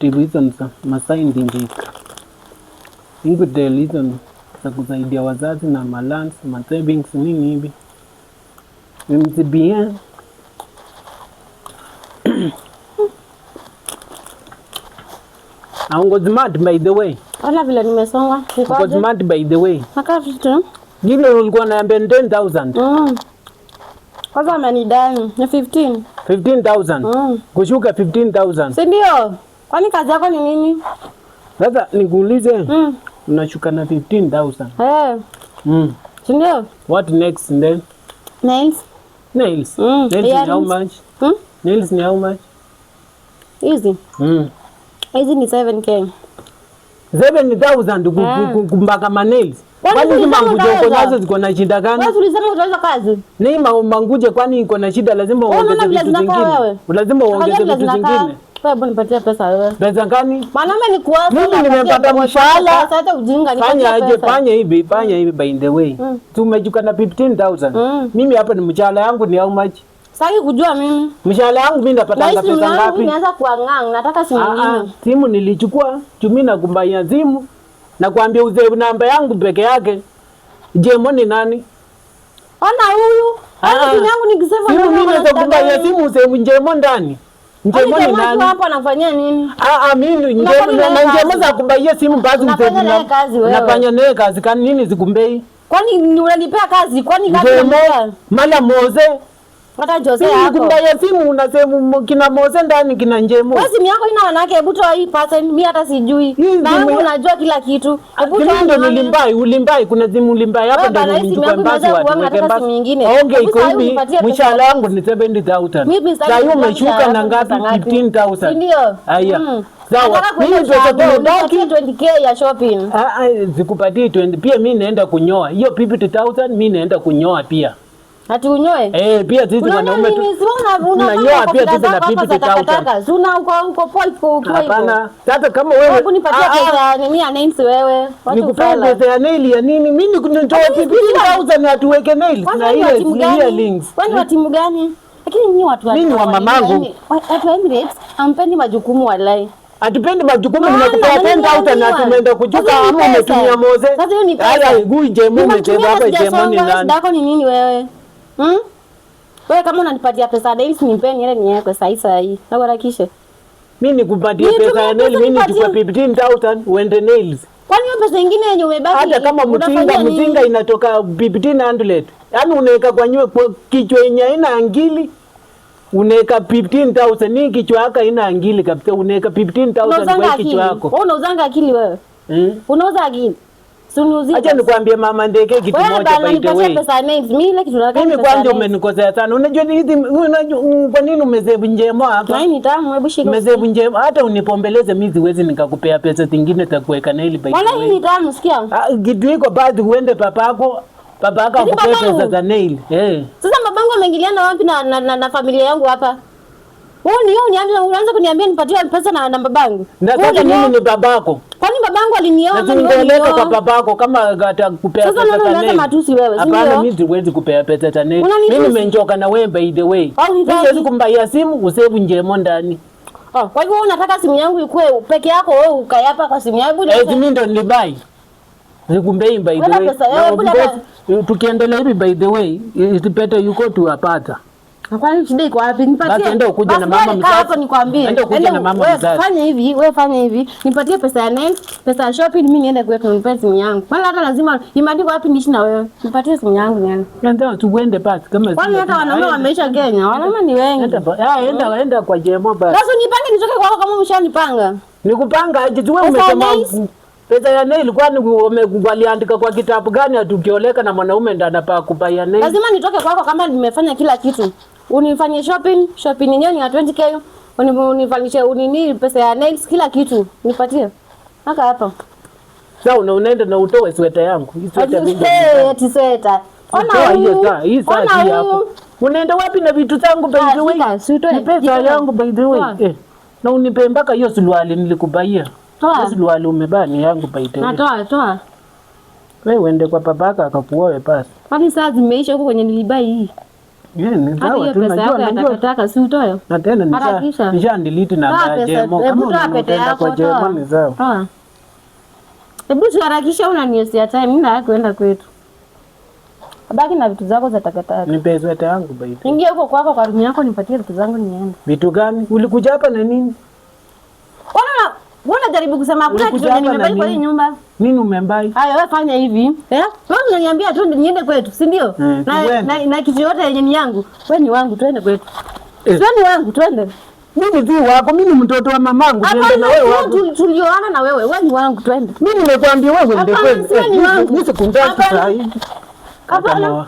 Inquisitive hizo ni za Masai Ndinjika. Inquitel hizo ni za kusaidia wazazi na malans, ma savings nini hivi. MCBN. Aungo smart by the way. Ona vile nimesonga. Uko smart by the way. Nakaa vitu. Gile ulikuwa naambia ni 10,000. Kwanza amenidai ni 15. 15,000. Kushuka 15,000. Si ndio? Kwani kazi yako ni nini? Sasa nikuulize, unashuka na 15,000. Eh. Si ndio? What next then? Nails. Nails. Nails ni how Earrings. much? Nails ni how much? Hizi. Hizi ni 7K. 7,000 kumbaka ma nails. Kwani Kwani hizi ulisema manguje uko utaweza? nazo ziko na shida gani? Wewe ulisema utaweza kazi? Ni manguje kwani iko na shida, lazima Wewe uongeze unaona vile vitu zinakaa zingine. wewe? Lazima uongeze Angalia vile vitu zinakaa. zingine. Wewe hebu nipatie pesa wewe. Pesa gani? Mwanaume ni kuoa. Mimi nimepata mshahara. Sasa hata ujinga nipatie Fanya aje, pesa. fanya hivi by the way. Tumejuka na 15,000. Mimi hapa ni mshahara yangu ni how much? Sitaki kujua mimi. Mshahara yangu mimi Na napatanga hii simu pesa yangu ngapi? imeanza kuang'aa, nataka simu nyingine. Simu nilichukua chumi na kumbaya simu na kuambia uzee namba yangu peke yake. Jemo ni nani? Ona huyu. Ona simu yangu nikisema Simu naona mimi naweza anataka kumbaya nini? simu useme njemo ndani. Njemo ni Kwani nani? hapo anafanyia nini? Mimi Unafanya njemo naye na njemo kazi? za kumbaia simu basi Unafanya useme naye kazi wewe? Nafanya naye kazi kani nini zikumbei? Kwani unanipea kazi? Kwani kazi Njemo unanipea? mala Moze. Hata Jose Simu yako. kumbaya simu unasema kina Moze ndani kina njemo. Wewe simu yako ina wanawake, hebu toa hii person, mimi hata sijui. Hii Na simu yangu ya- unajua kila kitu. Hebu toa Mimi ndo nione. nilimbai, ulimbai kuna simu ulimbai hapa Wewe ndo bana, hii simu nilichukua yangu mbasi imeweza watu kuanga, weke nataka mbasi. simu nyingine. Onge Hebu iko sasa hivi, unipatie pesa. mshahara wangu ni 70,000. Mimi sasa Sasa hiyo hivi umeshuka mshahara na wangu ngapi? pesa ngapi? 15,000. Si ndio? Haya. Sawa. Nataka kwenda Mimi pesa ushago, tumebaki. unipatie 20K ya shopping. Zikupatie 20 pia mimi naenda kunyoa. Hiyo 50,000 mimi naenda kunyoa pia. Ati unyoe? Pia sisi Unanyoa wanaume tu. nini? Si unafanya Unanyoa kwa pia kila sisi na zako hapa za 50,000. takataka. Si una uko poa uko ukiwa hivyo. Hapana. Sasa kama wewe Hebu nipatie pesa ya nini ya nails wewe. Wacha Nikupee ufala. pesa ya nail ya nini? Mimi nitoe Kwani 15,000 atuweke nails Kwanza na ni wa ile timu ile gani? links. Kwani wa timu gani? Lakini nyinyi watu wa Mimi ni wa mamangu. Watu wa Emirates hampendi majukumu wallahi. Hatupendi majukumu, Maana, nimekupea nani 10,000 na niambiwa? tumeenda kuchuka Sasa hiyo ni ama pesa. umetumia Moze. Sasa hiyo ni pesa. Haya, gui jemo Nimemtumia umecheza hapa jemo ni sijasonga, nani? shida yako ni nini wewe? Wewe kama unanipatia pesa nails nipe niende niweke sahi sahi. Nakuharakishe. Mimi nikupatie Nitumie pesa ya nail, pesa mimi nipatie. nichukue 15,000 uende nails. Kwani hiyo pesa nyingine yenye umebaki Hata kama mtinga unafanyia nini? mtinga inatoka 1500. Yaani unaweka kwa nywe kwa kichwa yenye haina angili. Unaweka 15,000 ni kichwa yako haina angili kabisa, unaweka 15,000 Unauzanga kwa akili. kichwa yako. Wewe unauzanga akili wewe. Unauza akili. Si uniuzie. Acha nikwambie mama Ndeke kitu Wewe moja bana by the nipatie way. pesa nails. Mimi ile kitu nataka Mimi ni pesa kwanza nails. umenikosea sana. Unajua ni hizi unajua kwa nini umezebu njema hapa? Na hii ni tamu, hebu shika. Umezebu njema hata unipombeleze mimi siwezi nikakupea pesa zingine za kuweka nail by the Wala hii way. ni tamu, sikia. Kitu iko basi uende papako Yaani akupee babangu? pesa za nail. Sasa babangu ameingiliana wapi na familia yangu hapa? Wewe ni wewe uniambia unaanza kuniambia nipatie pesa na babangu. Na Wewe sasa ulinioa? mimi ni babako. Kwani babangu alinioa Na ama ni wewe tungepeleka kwa ulinioa? babako kama atakupea Sasa pesa unaona za unaanza nail. matusi wewe, si Hapana, ndio? mimi siwezi kupea pesa za nail. Unanitusi? Mimi nimechoka na wewe by the way. Au Mimi nitaki? siwezi kumbaia simu usevu njemo ndani. Oh, kwa hivyo wewe unataka simu yangu ikue peke yako wewe ukae hapa kwa simu yangu. Mimi ndo nilibai. Sikumbei by the Wala way. pesa, Na wewe of bula course, tukiendelea hivi by the way, it's better you go to Apata. Na kwani shida iko wapi? Nipatie. Basi enda ukuje na Basi mama wewe kaa mzazi. hapo nikwambie. Enda ukuje na mama wewe mzazi. Fanya hivi, wewe fanya hivi. Nipatie pesa ya nails, pesa ya shopping, mimi niende kwetu nipe simu yangu. Wala hata lazima imeandikwa wapi niishi na wewe. Nipatie simu yangu niende. Enda tuende basi kama Kwani hata wanaume wameisha Kenya, wanaume ni wengi. Enda enda kwa jemo basi. Sasa unipange nitoke kwako kama umeshanipanga. Nikupanga aje tu wewe Pesa ya umesema nails? pesa ya nail kwani waliandika kwa kitabu gani ati ukioleka na mwanaume ndo anapaa kubaya nail? Lazima nitoke kwako kama nimefanya kila kitu. Unifanyie shopping, shopping yenyewe ni ya 20K. Unifanyishe unini pesa ya nails kila kitu. Nipatie. Haka hapa. Sasa unaenda na utoe sweta yangu. Hii sweta mimi ndo Ati ati sweta. Ona Toa hiyo huyu. saa, hii saa Ona si huyu. yako. Unaenda wapi na vitu zangu by the way? Shika, si utoe. Ni pesa Jitoe. yangu by the way. Toa. Na unipe mpaka hiyo suruali nilikubaia. Toa. Hiyo suruali umebaa ni yangu by the way. Na toa, toa. Wewe uende kwa babaka akakuoe basi. Kwani saa zimeisha huko kwenye nilibai hii. Yeah, ni Hata sawa hiyo tu, pesa najua yako ya najua. takataka si utoe. Na tena Harakisha. nisha delete Toa namba ya pesa. Jemo. Hebu Kama toa unaona pete utaenda yako, kwa Jemo toa. ni sawa. Toa. Hebu tuharakisha, unaniosea time. Mimi nataka kuenda kwetu. Baki na vitu zako za takataka. Nipe sweta yangu by the way. Ingia huko kwako kwa room yako nipatie vitu zangu niende. Vitu gani? Ulikuja hapa na nini? Wana unajaribu kusema hakuna kitu Ulikuja yenye hapa na nimebuy kwa hii nini? nyumba. Nini umebuy? Haya, wewe fanya hivi. Eh? Wewe unaniambia tu niende kwetu, si ndio? Na, tuende. na kitu yote yenye ni yangu. Wewe ni wangu, twende kwetu. Eh. Wewe ni wangu, twende. Mimi si wako, mimi ni mtoto wa mamangu. Niende na wewe Hapana, wako. tulioana na wewe, wewe ni wangu, twende. Mimi nimekuambia wewe ndio Hapana, kweli. sio ni wangu. Mimi sikundaki Hapana. saa hii. Hapana.